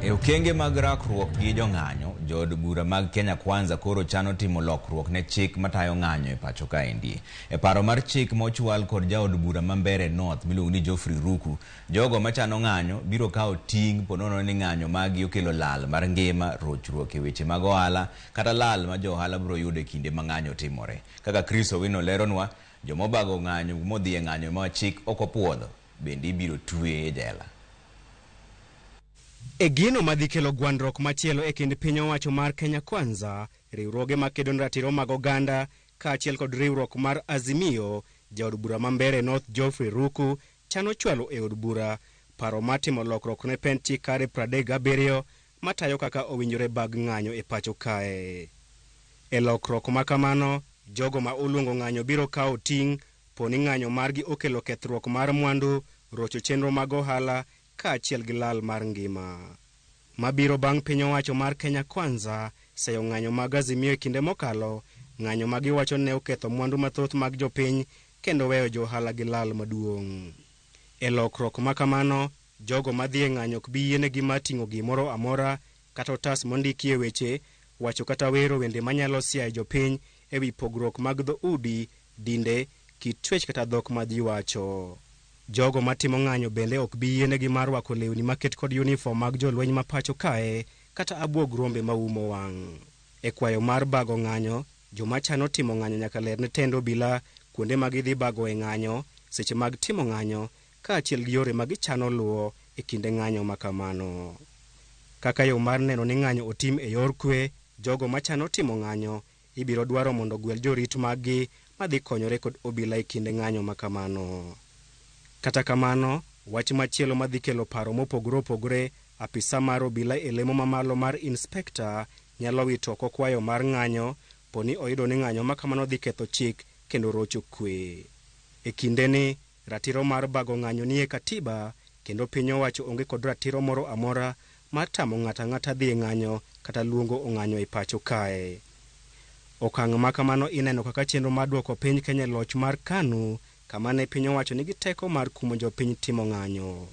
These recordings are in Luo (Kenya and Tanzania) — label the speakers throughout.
Speaker 1: E okenge mag rakruok gi jong'anyo, jood bura mag Kenya Kwanza koro chano timo lokruok ne chik matayo ng'anyo e pacho kaendi. E paro mar chik mochwal kod jaod bura ma Mbeere North miluongo ni Geoffrey Ruku, jogo machano ng'anyo biro kawo ting' ponono ni ng'anyo maggi okelo lal mar ngima, rochruok e weche mag ohala kata lal ma jo ohala biro yudo e kinde ma ng'anyo timore. Kaka Chris Owino leronwa, joma obago ng'anyo modhi e ng'anyo ma chik ok opuodho bende ibiro twe e jela.
Speaker 2: E gino madhi kelo gwandruok machielo e kind piny owacho mar Kenya Kwanza, riwruoge makedo ne ratiro mag oganda kaachiel kod riwruok mar Azimio, jaod bura ma Mbeere North Geoffrey Ruku chano chwalo e od bura paro mar timo lokruok ne pend chik kare 37 matayo kaka owinjore bag ng'anyo e pacho kae. E lokruok ma kamano, jogo ma oluongo ng'anyo biro kawo ting' poni ng'anyo margi okelo kethruok mar mwandu, rocho chenro mag ohala kaachiel gi lal mar ngima. Mabiro bang' piny owacho mar Kenya Kwanza seyo ng'anyo mag Azimio e kinde mokalo, ng'anyo ma giwacho ne oketho mwandu mathoth mag jopiny kendo weyo jo ohala gi lal maduong'. E lokruok ma kamano, jogo madhi e ng'anyo ok bi yienegi mar ting'o gimoro amora kata otas mondikie weche, wacho kata wero wende manyalo siayo jopiny e wi pogruok mag dhoudi, dinde, kit chwech kata dhok ma ji wacho. Jogo matimo ng'anyo bende ok bi yienegi mar rwako lewni maket kod uniform mag jolweny ma pacho kae kata abuog rombe maumo wang'. E kwayo mar bago ng'anyo, joma chano timo ng'anyo nyaka ler ne tend obila kuonde ma gidhi bagoe ng'anyo, seche mag timo ng'anyo, kaachiel gi yore ma gichano luwo e kinde ng'anyo ma kamano. Kaka yo mar neno ni ng'anyo otim e yor kwe, jogo machano timo ng'anyo ibiro dwaro mondo ogwel jorit maggi madhi konyore kod obila e kinde ng'anyo ma kamano. Kata kamano, wach machielo madhi kelo paro mopogore opogore, apisa mar obila e lemo mamalo mar inspekta nyalo wito oko kwayo mar ng'anyo poni oyudo ni ng'anyo ma kamano dhi ketho chik kendo rocho kwe. E kindeni, ratiro mar bago ng'anyo nie katiba kendo piny owacho onge kod ratiro moro amora mar tamo ng'ato ang'ata dhi e ng'anyo kata luongo ong'anyo e pacho kae. Okang' ma kamano ineno kaka chenro mar duoko piny Kenya e loch mar KANU kama ne piny owacho nigi teko mar kumo jopiny timo ng'anyo.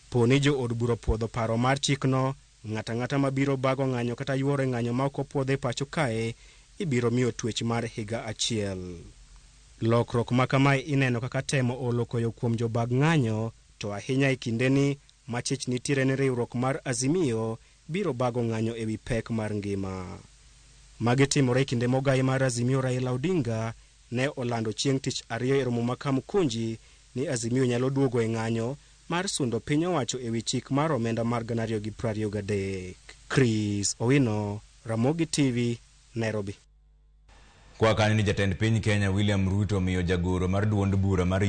Speaker 2: Poni jo od bura opuodho paro mar chikno, ng'ato ang'ata mabiro bago ng'anyo kata yuoro e ng'anyo ma ok opuodh e pacho kae ibiro miyo twech mar higa achiel. Lokruok ma kamae ineno kaka temo olo koyo kuom jobag ng'anyo to ahinya e kindeni ma chich nitiere ni riwruok mar Azimio biro bago ng'anyo e wi pek mar ngima. Magi timore e kinde mogai mar Azimio Raila Odinga ne olando chieng' tich ariyo e romo ma Kamukunji ni Azimio nyalo duogo e ng'anyo mar sundo piny owacho e wi chik mar omenda mar 2023. Chris Owino, Ramogi TV, Nairobi.
Speaker 1: Kwa kanyo ni jatend piny Kenya William Ruto omiyo jagoro mar duond bura mar